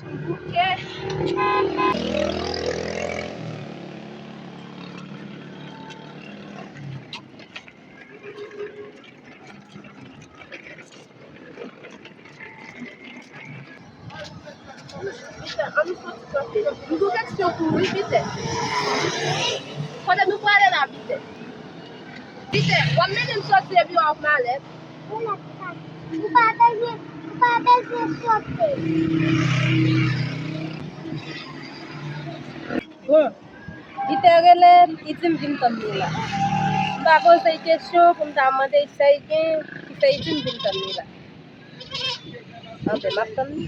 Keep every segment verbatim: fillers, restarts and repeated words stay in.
Bouke. Pita, ann nou soti kanpe. M gen kesyon pou ou, wi, Pita. Kote nou prale la, Pita? Pita, w ap mennen m soti epi w ap malèt? Ou pa bezwen, ou pa bezwen soti. Bon, Pita rele m, li di m vin tann li la. M pa poze l kesyon pou m ta mande l sa l gen, ki fè l di m vin tann li la. Anben, m ap tann li.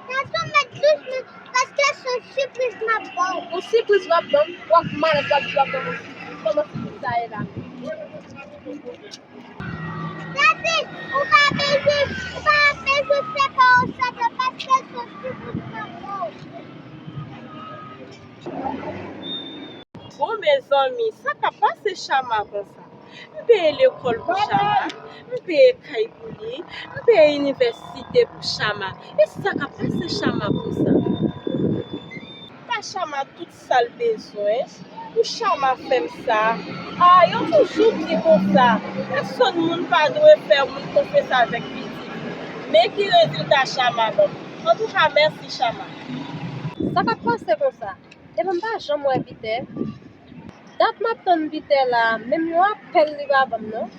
Tanton, mèt dous, men, paske se yon sipriz m ap ba w. Yon sipriz w ap ban m? W ap malèt, w ap di w ap ban m yon sipriz. Kòman sipriz sa ye la? Tati, ou pa bezwen, ou pa bezwen fè kè w sot, paske se yon sipriz m ap ba w. Bon, mezanmi, sa k ap pase Chama konsa? M peye lekòl pou Chama, m peye kay pou li, m peye inivèsite pou Chama. E sa k ap pase Chama konsa? Ta Chama tout sa l bezwen pou Chama fè m sa. A, yo toujou di konsa, pèsonn moun pa dwe fè moun konfyans avèk pitit. Men ki rezilta Chama ban m. Antouka, mèsi Chama. Sa k ap pase konsa? Epi m pa janm wè Pita. Dat m ap tann Pita la, menm yon apèl li pa ban m non.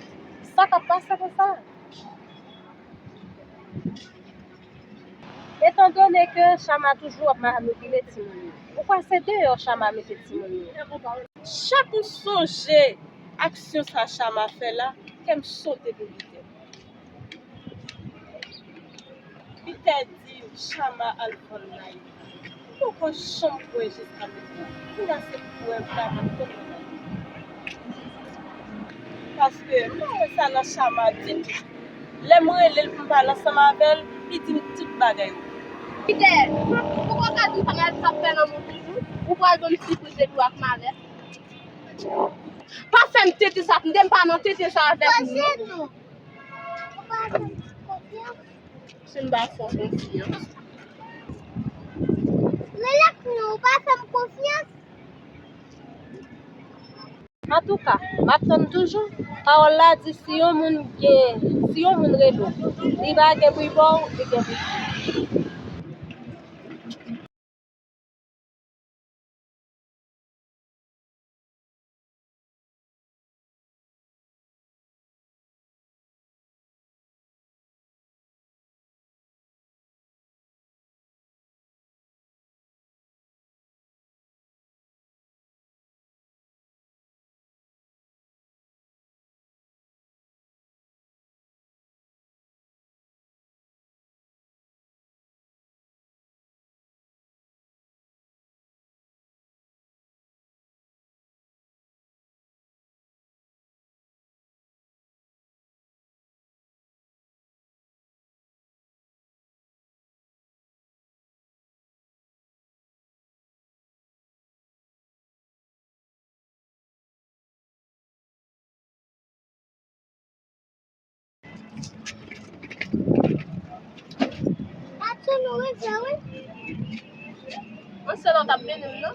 Sa k ap pase konsa? Etandone ke Chama toujou ap manipile timoun yo, ou kwè se deyò Chama mete timoun yo? Chak m sonje aksyon sa Chama fè la, kè m sote pou Pita. Pita di Chama al vann Naïka. M poko janm kwè jiska mentnan. Kounya se prèv la m ap tann nan men li. Paske m pa wè sa nan Chama ditou. Lè m rele l pou m pale ansanm avè l, li di m tout bagay. Pita, ou poko ka di m sa Naïka ap fè nan moun toujou? Ou pral ban m sipriz epi w ap malèt? Pa fè m tenten sa, tande m pa nan tenten sa avèk ou non. Poze nou. Ou pa fè m konfyans. Si m pa fè w konfyans. Relax non, ou pa fè m konfyans. Antouka, m ap tann toujou. Pawòl la di si yon moun gen, si yon moun rele w, li pa gen pou l ba w, li gen pou l. Atè nou rive, wi. Mwen se lòt ap mennen m nan.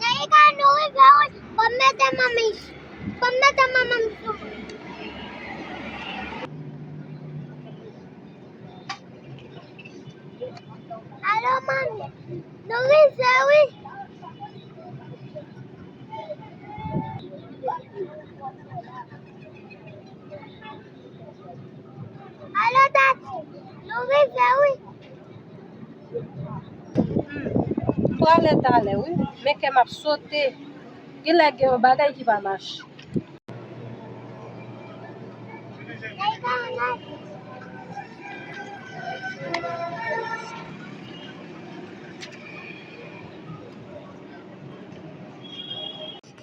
Naïka, nou rive, wi. Ban m mete manman m sou, ban m mete manman m sou mwen. Alo, manmi, nou rive, wi. Alo, dadi, nou rive, wi. M prale talè, wi. Men kè m ap sote. Genlè gen yon bagay ki pa mache.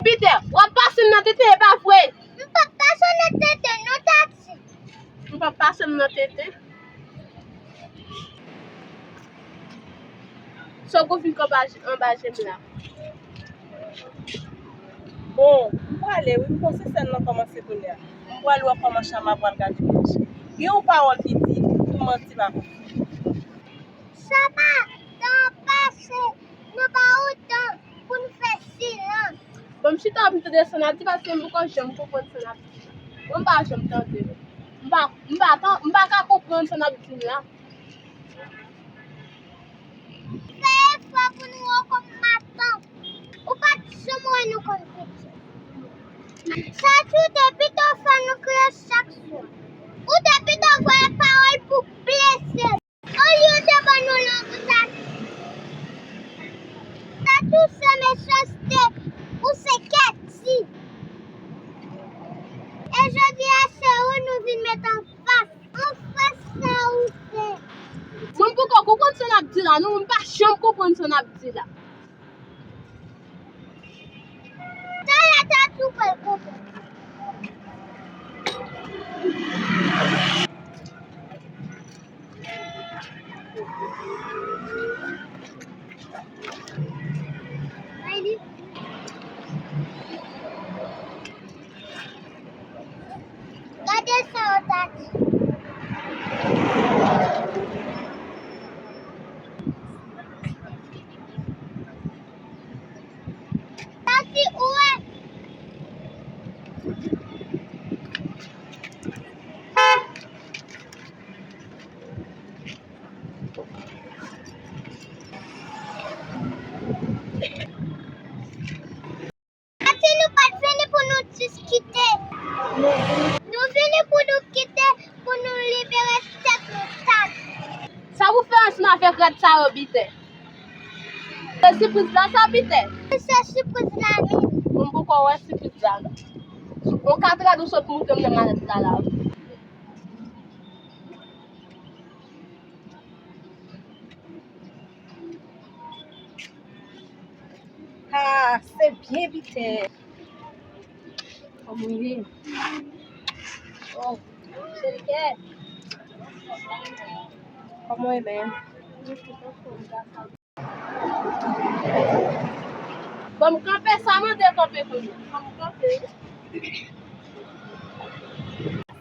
Pita, w ap pase m nan tenten, e pa vre? M p ap pase w nan tenten, non, Tati. Ou p ap pase m nan tenten? Sògou vin kanpe anba je m la. Bon, m prale wi, m panse sèn nan kòmanse kounye a. M pral wè kòman Chama pral gade match. Gen yon pawòl ki di, tou manti pa bon. Chama, tan pase, nou ba ou tan pou n fè silans. Bon, m chita, m tande sa n ap di paske m poko janm konprann sa n ap di. Mwen m pa janm tande. M pa, m pa tan, m pa ka konprann sa n ap di la. Fè efò pou nou wè w kòm matant. Ou pa t janm wè nou konn piti. Sa tou te pito fè nou kriye chak swa. Ou te pito voye pawòl pou blese n. Olye w te ban nou lanmou, Tatou. Tatou se mechanste, ou se kèti. E jodi a, se ou nou vin met anfas. Anfas sa ou fè. Mwen m poko konprann sa n ap di la, non, mwen m pa janm konprann sa n ap di la. Talè Tatou pral konprann. Gade sa yo ta di. Tati, ou wè? Tati, nou pa t vini pou nou diskite. Nou vini pou nou kite, pou nou libere tèt nou, Tati. Sa pou fè ansanm avèk rad sa yo, Biten? Se sipriz la sa, Biten? Se sipriz la menm. Mwen poko wè sipriz la non. Yon kat rad ou sot moute m nan malèt la la wi. Ah, se byen Biten. Kòman w ye? Oh, cheri kè. Kòman w ye, man? Bon, m kanpe, sa mande kanpe kounye a. Bon, m kanpe.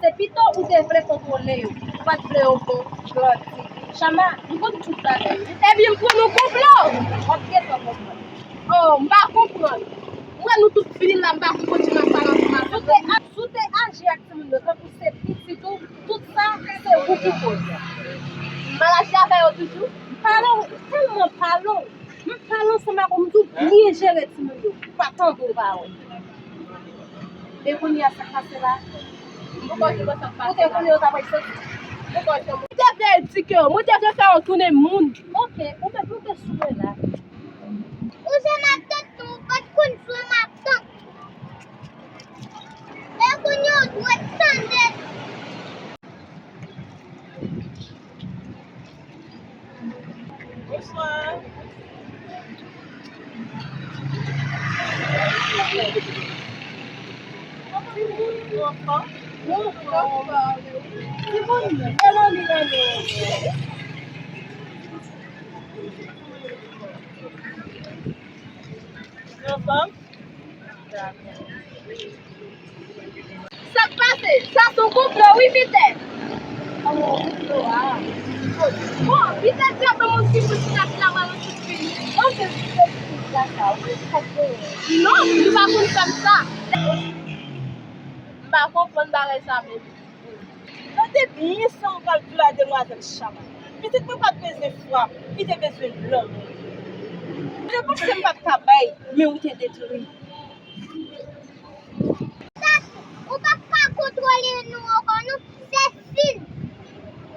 Se pito ou te vle kontwole yo, ou pa t vle yo bon grandi. Chama, nou konn tout bagay wi. Ebyen, m pran nou konplo. W ap gentan konprann. Oh, m pa konprann. M wè nou tout fini la, m pa konprann si m ap pale ansanm avè w. Si w te a-, si w te aji ak timoun yo tankou se pitit ou, tout sa, se ou ki koz. M mal aji avè yo toujou. M pa lon, tèlman pa lon. M pale ansanm ak ou, m di w byen jere timoun yo. Ou pa tande w pa wè. E kounye a sa k pase la? M poko jwenn sa k pase la. Ou te konnen yo ta pral soti? M poko jwenn. Mwen te vle edike yo, mwen te vle fè yo tounen moun. Oke, ou mèt monte sou mwen la. Ou se matant nou, ou pa t konn jwe matant. E kounye a ou dwe tande. Bonswa. Anfòm? Sa k pase? Sa se yon konplo wi, Pita. Bon, Pita di ap ban moun sipriz pou n ap laman nou tout fini. Non, se sipriz la sa wi, sa k genyen. Non, nou pa konn fè m sa. M pa konprann bagay sa menm. Tande byen sa m pral di w la, demwazèl Chama. Pitit mwen pa t bezwen frap, li te bezwen lanmou. Ou te panse m pa t ka bay, men ou te detwi. Tati, ou p ap ka kontwole nou ankò non, se fin.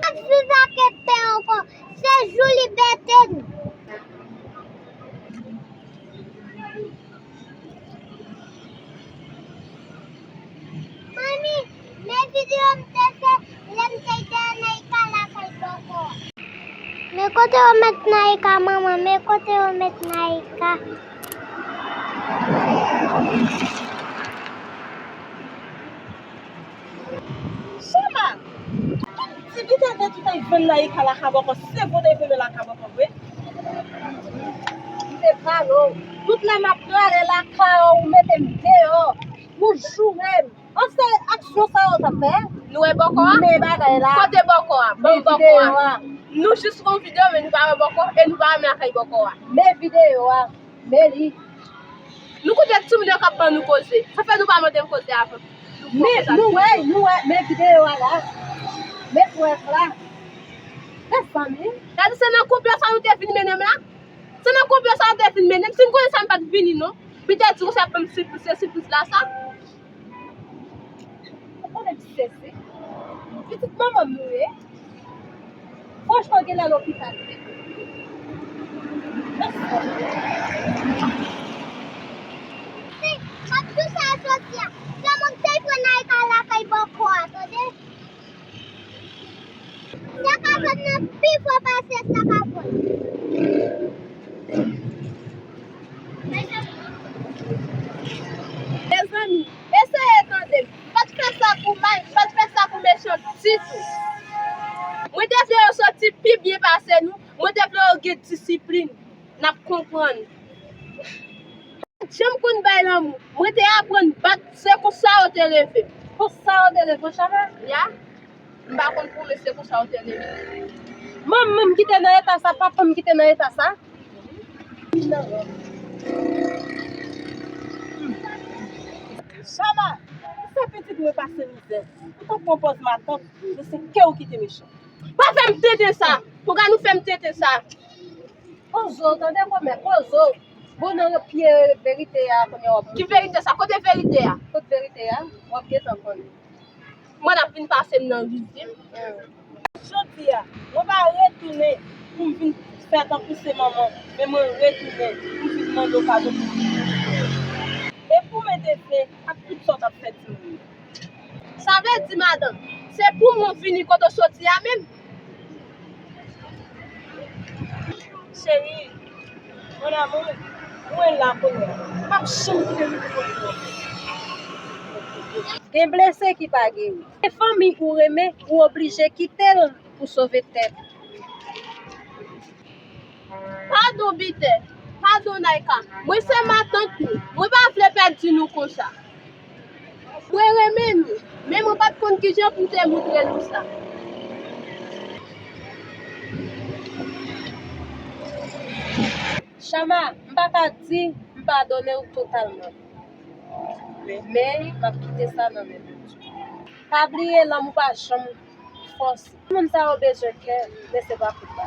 N ap viv ak enpè ankò, se jou libète nou. Manmi, men videyo m te fè lè m te dèyè Naïka lakay bòkò a. Men kote yo met Naïka, manman, men kote yo met Naïka. Chama, tout ti biten te tout ay vann Naïka lakay bòkò, se vre w te vann lakay bòkò vre. Lè m ap prale lakay ou, ou mete m deyò. Ou joure m. An se aksyon sa yo t ap fè. Nou wè bòkò a? Men bagay la. Kote bòkò a? Ban m bòkò a. Men videyo a. Nou jis fè yon videyo, men nou pa wè bòkò, e nou pa renmen lakay bòkò a. Men videyo a. Men li. Nou koute timoun yo k ap ban nou koze. Sa fè nou pa mande m koze avan. Men nou wè, nou wè, men videyo a la. Men prèv la. Mezanmi. Gade, se nan konplo sa nou te vin mennen m la? Se nan konplo sa nou te vin mennen m? Si m konnen sa, m pa t vini non. M te di w se ap ban m sipriz, se sipriz la sa. Ou konnen ki sezi? Pitit manman m ou ye? Franchman, genlè lopital wi. Mèsi. M ap di w sa jodi a. Sèlman m te pran Naïka lakay bòkò a, tande? Sa ka fèt nan pi fò pase sa ka fèt. Mezanmi, eseye tande m. M pa t fè sa pou mal, m pa t fè sa pou mechan ditou. Mwen te vle yo soti pi byen pase nou, mwen te vle yo gen disiplin. N ap konprann. Janm konn bay lanmou. Mwen te aprann bat, se konsa yo te leve m. Konsa yo te leve w, Chama? Ya. M pa konn pou men se konsa yo te leve m. Manman m ki te nan eta sa, papa m ki te nan eta sa. Chama, se pitit mwen pase mizè. Ou t ap pran pòz matant, men se kè w ki te mechan. Pa fè m tenten sa. Pouga nou fè m tenten sa. Poze w, tande kòmè, poze w. Bon, nan pye verite a, kounye a w ap monte. Ki verite sa? Kote verite a? Kot verite a? W ap gentan konnen. Mwen ap vin pase m nan rizib. Jodi a, mwen pa retounen pou m vin fè tankou se manman, men mwen retounen pou m vin mande w padon pou tout. E pou mete fen ak tout sa w t ap fè timoun yo. Sa vle di, madanm, se pou mwen vini kote w soti a menm? Cheri, mon amour, mwen la kounye a. M p ap janm kite w rete kote w. Gen blese ki pa geri. E fanmi ou renmen, ou oblije kite l pou sove tèt ou. Padon, Bitè. Padon, Naïka. Mwen se matant nou. Mwen pa vle pèdi nou konsa. Mwen renmen nou, men mwen pa t konn kijan pou m te montre nou sa. Chama, m pa ka di m padone w totalman. Men, m ap kite sa nan men Bondye. Pa bliye, lanmou pa janm fòse. Moun sa yo bezwen kè, men se pa fout pa.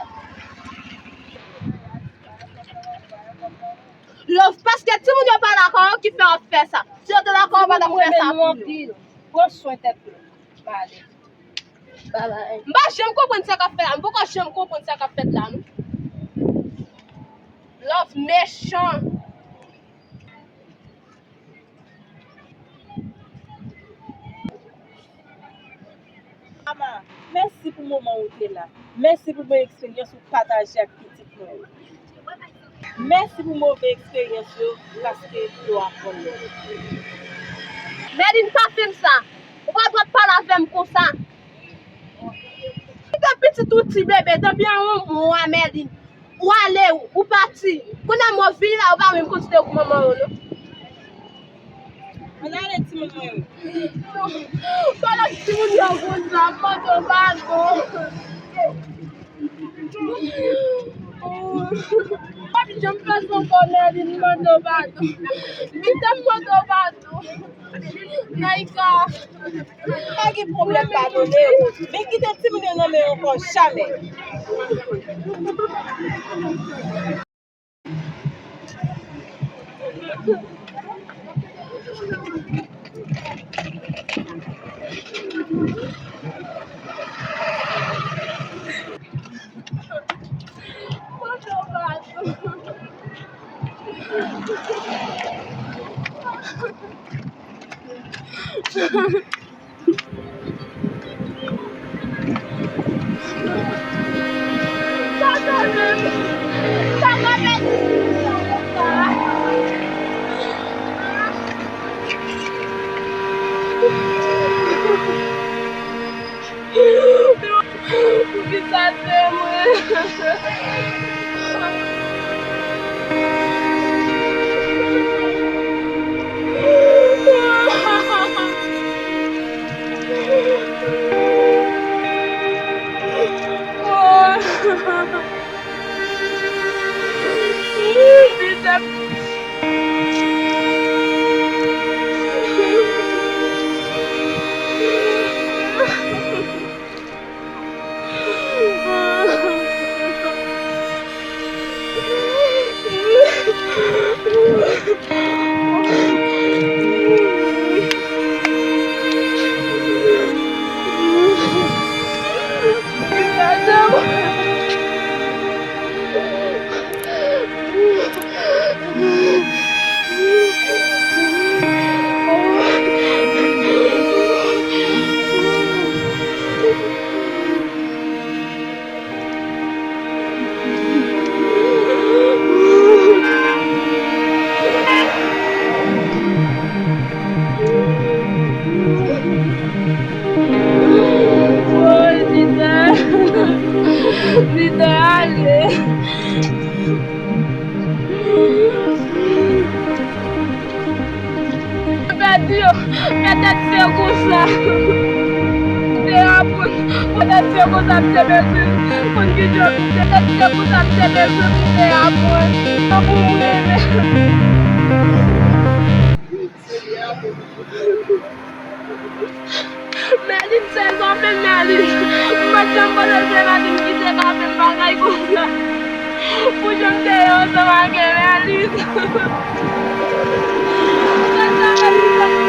Love, paske timoun yo pa lakay yo ki fè w ap fè sa. Si yo te lakay yo, pa t ap fè sa pou yo. Pran swen tèt nou. Bye bye. M pa janm konprann sa k ap fèt la. M poko janm konprann sa k ap fèt la, non. Love mechan. Mama, mèsi pou moman ou te la. Mèsi pou bon eksperyans ou pataje ak pitit mwen yo. Mèsi pou move eksperyans yo, paske yo aprann mwen. Merline, pa fè m sa. Ou pa dwe ap pale avè m konsa. Kite pitit ou ti bebe, depi an yon mwa, Merline. Ou ale, ou pati. Kounye a mwen vini la, ou pa menm konsidere w kou manman yo, non. Ann ale, timoun mwen yo. Pandan timoun yo konn sa, m mande w padon. Pa janm fè sa ankò, Merline, m mande w padon. Vite, m mande w padon. Naïka. Pa gen pwoblèm, padone yo. Men kite timoun yo nan men yo ankò jamè. Poukisa se mwen? Woy, Dida. Dida, ale. Pèdi yo, petèt se konsa. M te aprann, petèt se konsa m te bezwen konn ki jan, petèt se konsa m te bezwen pou m te aprann. Tanpri, mwen. Merline, se zòfè Merline. M pa t janm panse se Merline ki te ka fè m bagay konsa. Pou jan m te ye ansanm ak Merline. Sa, sa Merline fè m.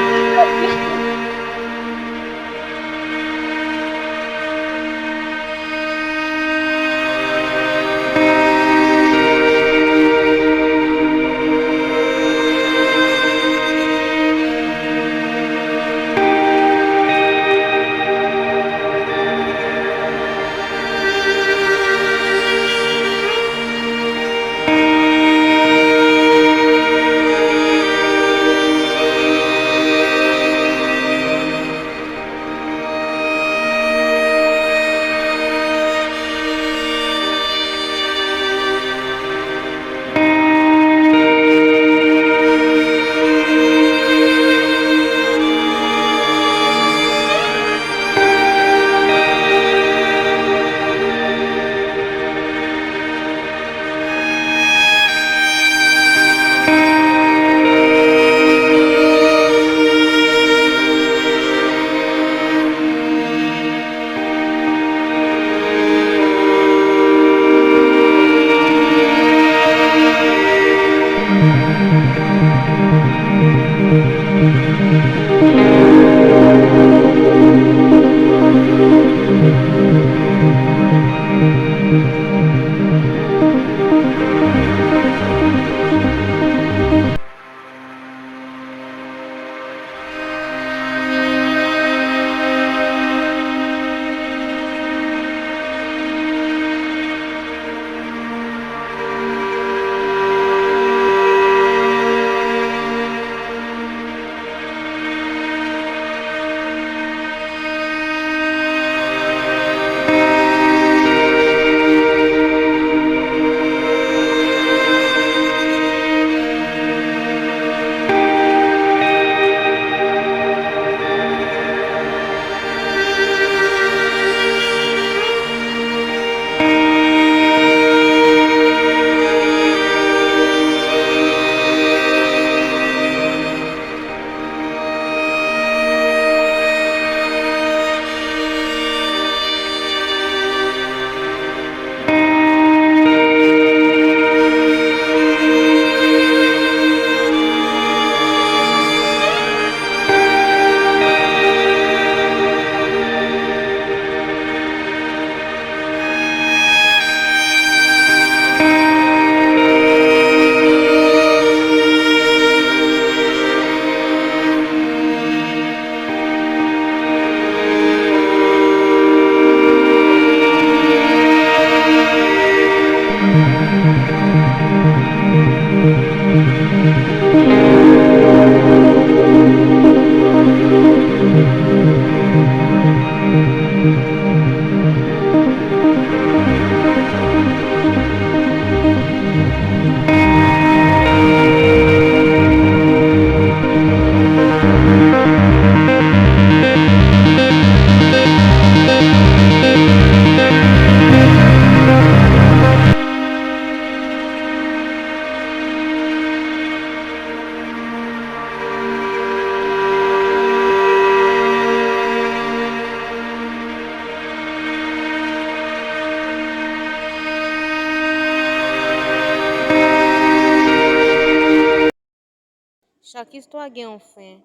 Chak istwa gen yon fen,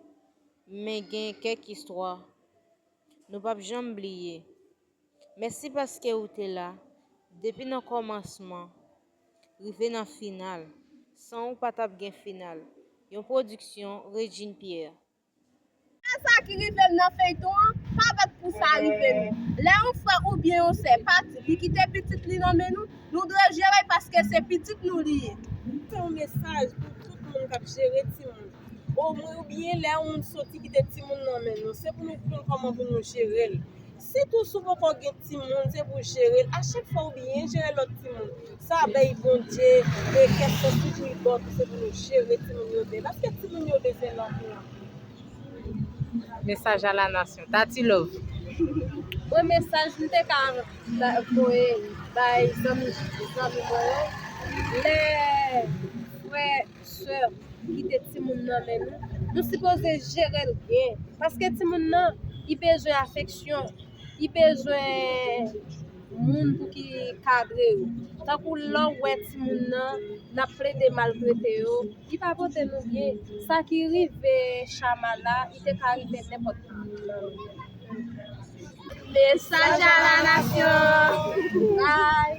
men gen kèk istwa nou p ap janm bliye. Mèsi paske ou te la depi nan kòmansman rive nan final. San ou pa t ap gen final. Yon pwodiksyon Regine Pierre. Sa ki rive m nan feyton an pa fèt pou sa rive nou. Lè yon frè oubyen yon sè pati, li kite pitit li nan men nou, nou dwe jere l paske se pitit nou li ye. Se yon mesaj pou tout moun k ap jere timoun. Omwen oubyen lè yon moun soti kite timoun nan men nou, se pou nou konn kòman pou nou jere l. Sitou si w poko gen timoun, se pou w jere l. A chak fwa w byen jere lòt timoun, sa bay Bondye e kèk sòs tou pou l ba w tou, se pou nou jere timoun yo byen. Paske timoun yo bezwen lanmou. Mesaj a la nasyon. Tati Love. Mwen mesaj m te ka voye bay zanmi zanmi mwen yo, lè frè, sè kite timoun nan men nou, nou sipoze jere l byen. Paske timoun nan, li bezwen afeksyon, li bezwen moun pou ki kadre yo. Tankou lè w wè timoun nan, n ap plede maltrete yo, li pa pote nou byen. Sa ki rive Chama la, li te ka rive nenpòt moun nan. Mesaj a la nasyon. Bye.